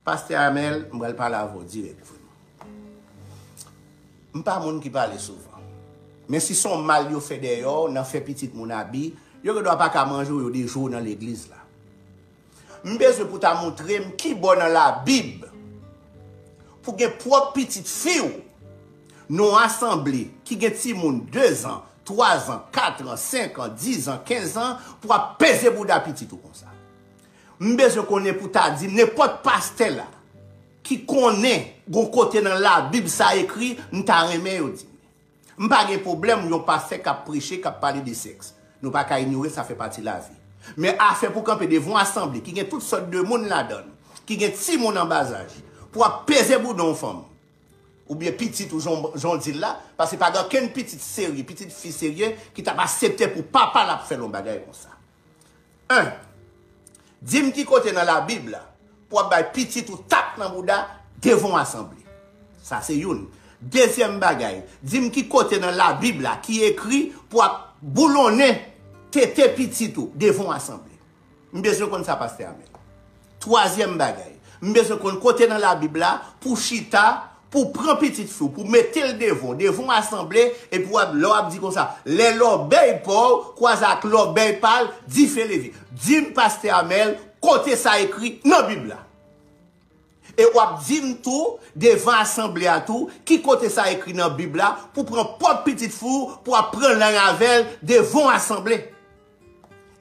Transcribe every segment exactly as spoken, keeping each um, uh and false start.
Pastè Amèl, m pral pale avè w dirèk, vrèman. M pa moun ki pale souvan. Men si se yon mal yo fè dèyè w, nan fè pitit moun abi, yo gendwa pa ka manje w, yo deje w nan legliz la. M bezwen pou w ta montre m ki bò nan Labib pou gen pwòp pitit fi w nan yon asanble ki gen timoun de zan, twa zan, kat an, senk an, diz an, kenz an, pou w ap peze bouda pitit ou konsa. M bezwen konnen pou w ta di m nenpòt pastè la ki konnen gon kote nan Labib sa ekri, m ta renmen yo di m. M pa gen pwoblèm yon pastè k ap preche, k ap pale de sèks. Nou pa ka inyore, sa fè pati lavi. Men afè pou kanpe devan yon asanble ki gen tout sòt de moun ladan l, ki gen timoun an bazaj, pou w ap peze bouda yon fanm, oubyen pitit ou jan, jan w di l la, paske pa gen okenn pitit serye, pitit fi serye ki t ap aksepte pou papa l ap fè l yon bagay konsa. En, di m ki kote nan Labib la pou w ap bay pitit ou tap nan bouda devan yon asanble. Sa se youn. Dezyèm bagay, di m ki kote nan Labib la ki ekri pou w ap boulonnen tete pitit ou devan yon asanble. M bezwen konn sa, pastè Amèl. Twazyèm bagay, m bezwen konn kote nan Labib la pou w chita, pou w pran pitit fi w, pou w mete l devan w, devan yon asanble, epi w ap, lè w ap di konsa, lè lòbèy pa w kwaze ak lòbèy pa l, dife leve. Di m, pastè Amèl, kote sa ekri nan Bib la? E w ap di m tou, devan asanble a tou, ki kote sa ekri nan Bib la, pou w pran pwòp pitit fi w, pou w ap pran lang avè l devan yon asanble.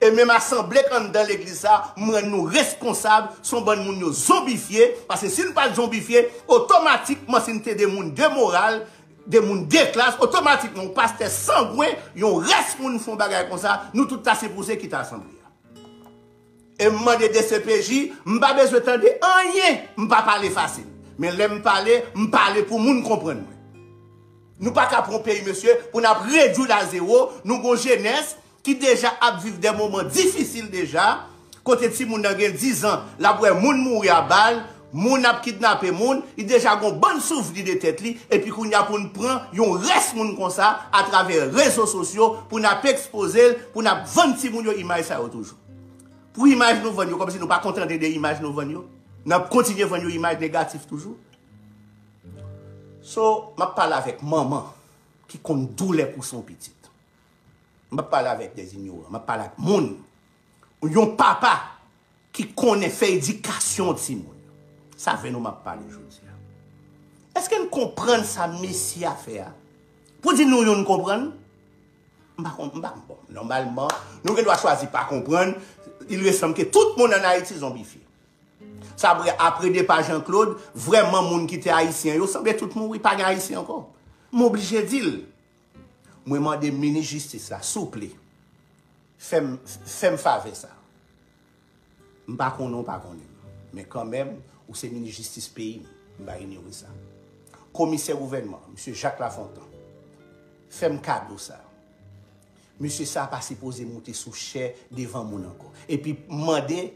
E menm asanble k anndan legliz sa, m rann nou reskonsab, se yon bann moun yo zonbifye, paske si n pa t zonbifye, otomatikman si n te de moun de moral, de moun de klas, otomatikman yon pastè sangwen, yon rès moun fè yon bagay konsa, nou tout ta sipoze kite asanble a. E m mande D C P J, m pa bezwen tande anyen, m pa pale fasil. Men lè m pale, m pale pou moun konprann mwen. Nou pa ka pran yon peyi, mesye, pou n ap redwi l a zewo, nou gon jenès ki deja ap viv de moman difisil deja, kote timoun nan gen diz an, l ap wè moun mouri a bal, moun ap kidnape moun, li deja gon bann souvni de tèt li, epi kounye a pou n pran yon rès moun konsa atravè rezo sosyo pou n ap ekspoze l, pou n ap vann timoun yo imaj sa yo toujou. Pou imaj nou vann yo, kòmsi nou pa kontan de imaj nou vann yo, n ap kontinye vann yo imaj negatif toujou. So, m ap pale avèk manman ki konn doulè pou son pitit. M p ap pale avèk dèz inyoran, m ap pale ak moun. Yon papa ki konnen fè edikasyon timoun. Sa avè nou m ap pale jodi a. Èske n konprann sa mesye a fè a? Pou di nou youn konprann? M pa konn, m pa, bon, nòmalman, nou gen dwa chwazi pa konprann. Il ressanm ke tout moun ann Ayiti zonbifye. Sa vre, apre depa Jean Claude, vrèman moun ki te ayisyen yo, sanble tout mouri, pa gen ayisyen ankò. M oblije di l. Mwen mande minis jistis la, souple, fè m, fè m favè sa. M pa konnen w pa konnen m. Men kanmenm, ou se minis jistis peyi m. M pa inyore sa. Komisè gouvènman, misye Jacques Lafontant, fè m kado sa. Mesye sa pa sipoze moute sou chè devan moun ankò. Epi mande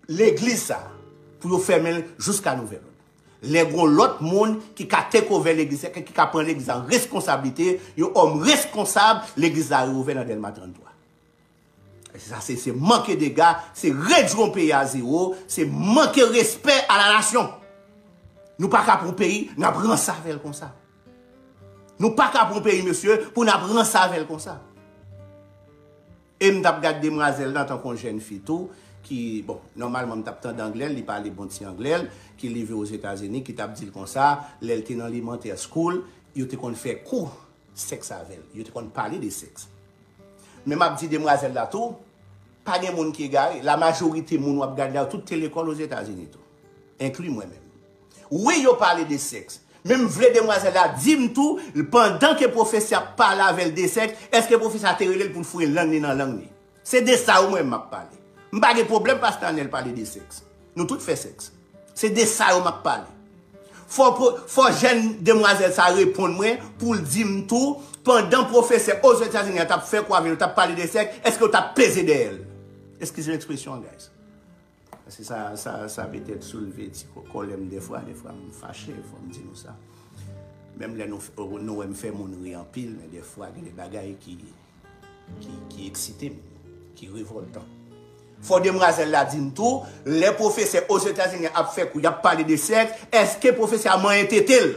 legliz sa pou yo fèmen l jiska nouvèl òd. Lè gon lòt moun ki ka take over legliz la, ki ka pran legliz la an reskonsablite, yon òm reskonsab, legliz la reouvè nan Dèlma trannntwa. Sa se, se manke dega, se redwi yon peyi a zewo, se manke respè a la nasyon. Nou pa ka pran yon peyi, n ap ranse avè l konsa. Nou pa ka pran yon peyi, mesye, pou n ap ranse avè l konsa. E m t ap gad demwazèl la antanke yon jèn fi tou, ki, bon, nòmalman m t ap tande anglè l, li pale bon ti anglè l, ki leve Ozetazini, ki t ap di l konsa, lè l te nan elementary school, yo te konn fè kou sèks avè l, yo te konn pale de sèks. Men m ap di demwazèl la tou, pa gen moun ki egare, lamajorite moun w ap gade la, yo tout te lekòl Ozetazini tou, enkli mwen menm. Wi, yo pale de sèks. Men m vle demwazèl la di m tou, pandan ke pwofesè ap pale avè l de sèks, èske pwofesè a te rele l pou l foure lang li nan lang li? Se de sa yo mwen m ap pale. M pa gen pwoblèm pastè Anèl pale de sèks. Nou tout fè sèks. Se de sa yo m ap pale. Fò, fò jèn demwazèl sa reponn mwen pou l di m tou, pandan pwofesè Ozetazini an t ap fè kou avè l, t ap pale de sèks, èske yo t ap peze dèyè l? Eskize m ekspresyon an, guys. Paske sa, sa, sa petèt soulve ti kò, kòlè m dèfwa, dèfwa m fache, fò m di nou sa. Menm lè nou, nou wè m fè moun ri anpil, men dèfwa gen de bagay ki, ki, ki eksite m, ki revòltan. Fò demwazèl la di m tou, lè pwofesè Ozetazini ap fè kou, y ap pale de sèks, èske pwofesè a manyen tete l?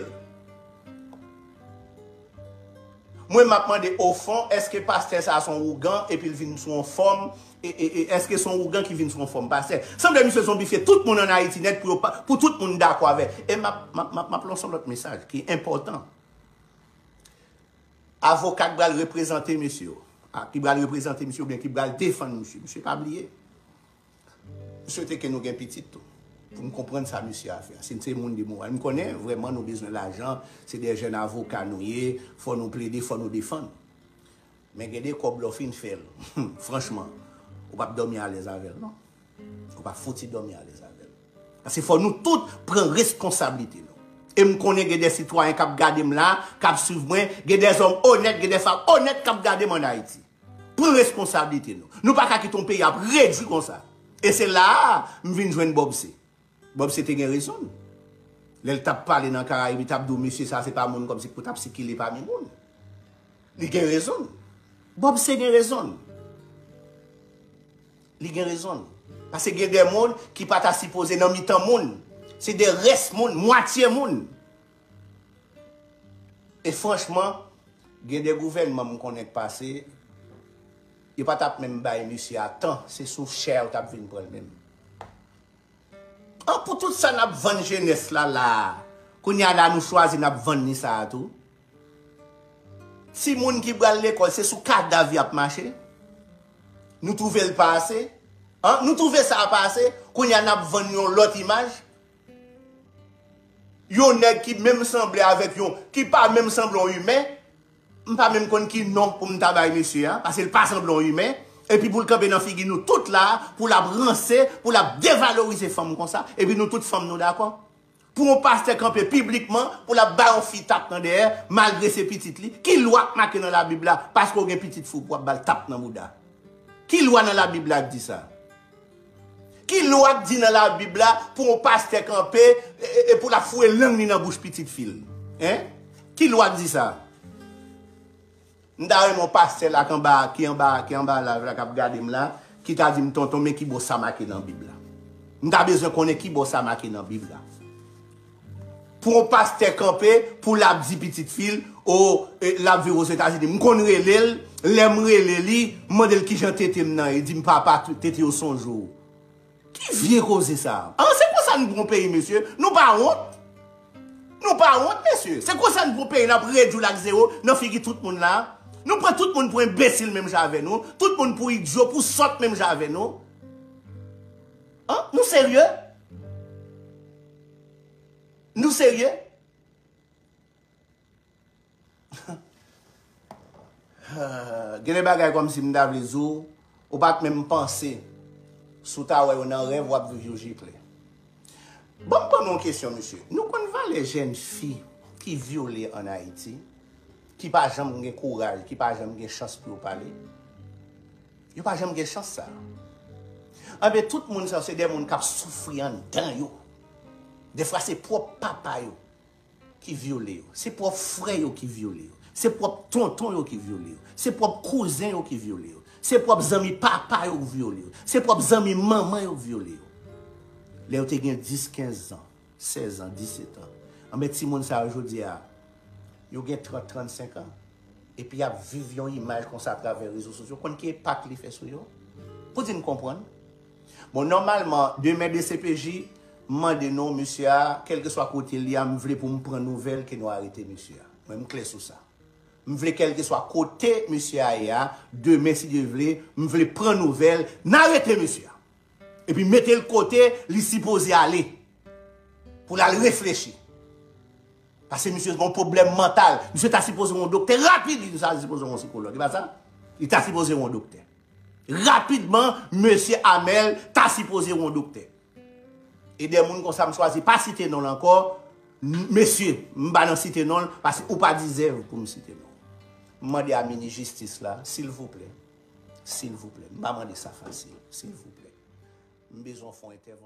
Mwen, m ap mande, ofon, èske pastè sa a se yon ougan epi l vin sou yon fòm? E, e, e, èske se yon ougan ki vin sou yon fòm pastè? Sanble misye zonbifye tout moun ann Ayiti nèt pou yo pa, pou tout moun dakò avè l. E m ap, m ap, m ap, m ap lanse yon lòt mesaj ki enpòtan. Avoka k pral reprezante misye yo, a, ki pral reprezante misye oubyen ki pral defann misye, misye pa bliye. M swete ke nou gen pitit tou. Pou m konprann sa misye a fè a. Si n se moun de moral, m konnen vrèman nou bezwen lajan, se de jèn avoka nou ye, fò nou plede, fò nou defann. Men gen de kòb lè w fin fè l, franchman, ou p ap dòmi alèz avè l, non. Ou p ap fouti dòmi alèz avè l. Paske fò nou tout pran responsablite nou. E m konnen gen de sitwayen k ap gade m la, k ap swiv mwen, gen de zòm onèt, gen de fanm onèt k ap gade m ann Ayiti. Pran responsablite nou. Nou pa ka kite yon peyi ap redi konsa. E se la a m vin jwenn Bob C. Bob C te gen rezon l. Lè l t ap pale nan Karayib, li t ap di w, mesye sa a se pa moun kòmsi pou t ap sikile pami moun. Li gen rezon l. Bob C gen rezon l. Li gen rezon l. Paske gen de moun ki pa ta sipoze nan mitan moun. Se de rès moun, mwatye moun. E franchman, gen de gouvènman m konnen k pase, yo pa t ap menm bay misye a tan, se sou chè yo t ap vin pran l menm. An, pou tout sa n ap vann jenès la la a, kounye a la nou chwazi n ap vann li sa a tou. Timoun ki pral lekòl, se sou kadav y ap mache. Nou twouve l pa ase? An, nou twouve sa a pa ase? Kounye a n ap vann yon lòt imaj? Yon nèg ki menm sanble avèk yon, ki pa menm sanble yon imen, m pa menm konn ki non pou m ta bay mesye a, paske l pa sanble yon imen, epi pou l kanpe nan figi nou tout la, pou l ap ranse, pou l ap devalorize fanm konsa, epi nou tout fanm nou dakò. Pou yon pastè kanpe piblikman, pou l ap bay yon fi tap nan dèyè, malgre se pitit li, ki lwa k make nan Labib la, paske w gen pitit fi w pou w ap ba l tap nan bouda? Ki lwa nan Labib la k di sa? Ki lwa k di nan Labib la pou yon pastè kanpe e, e, e pou l ap foure lang li nan bouch pitit fi l? Hein? Ki lwa k di sa? M ta renmen yon pastè la k anba, ki anba, ki anba live la, k ap gade m la, ki ta di m, tonton, men ki bò sa make nan Bib la. M ta bezwen konnen ki bò sa make nan Bib la. Pou yon pastè kanpe, pou l ap di pitit fi l, o, e, l ap viv Ozetazini. M konn rele l, lè m rele li, m mande l kijan tete m nan ye, li di m, papa, tete yo sonje w. Ki vye koze sa? An, se konsa nou pran peyi, mesye. Nou pa wont? Nou pa wont, mesye? Se konsa nou pran peyi, n ap redwi l ak zewo nan figi tout moun la. Nou pran tout moun pou enbesil menm jan avè nou. Tout moun pou idyo, pou sòt menm jan avè nou. An, nou serye? Nou serye? Gen de bagay kòmsi m ta vle di w, ou pa t menm panse. Si w ta wè yo nan rèv, w ap viv yo je klè. Ban m poze w yon kesyon, mesye. Nou konn valè jèn fi ki vyole ann Ayiti, ki pa janm gen kouraj, ki pa janm gen chans pou yo pale? Yo pa janm gen chans sa. Anben, tout moun sa yo, se de moun k ap soufri anndan yo. Defwa, se pwòp papa yo ki vyole yo. Se pwòp frè yo ki vyole yo. Se pwòp tonton yo ki vyole yo. Se pwòp kouzen yo ki vyole yo. Se pwòp zanmi papa yo ki vyole yo. Se pwòp zanmi manman yo ki vyole yo. Lè yo te gen dis, kenz zan, sèz an, disèt an. Anben, timoun sa yo jodi a, yo gen trant, trannsenk an. Epi y ap viv yon imaj konsa atravè rezo sosyo. Konn ki enpak li fè sou yo? Pou di n konprann. Bon, nòmalman, demen D C P J, m mande non mesye a, kèlkeswa kote l ye a, m vle pou m pran nouvèl ke nou arete mesye a. Mwen, m klè sou sa. M vle kèlkeswa kote mesye a ye a, demen, si Dye vle, m vle pran nouvèl, n arete mesye a. Epi mete l kote li sipoze ale. Pou l al reflechi. Paske misye gen yon pwoblèm mantal. Misye ta sipoze wè yon doktè rapid, li ta sipoze wè yon sikològ. E pa sa? Li ta sipoze wè yon doktè. Rapidman, mesye Amèl ta sipoze wè yon doktè. E de moun konsa, m chwazi pa site non l ankò. M-, mesye, m pa nan site non l, paske ou pa dizèv pou m site non l. M mande a minis jistis la, silvouplè, silvouplè, m pa mande sa fasil, silvouplè. M bezwen fè yon entèvansyon.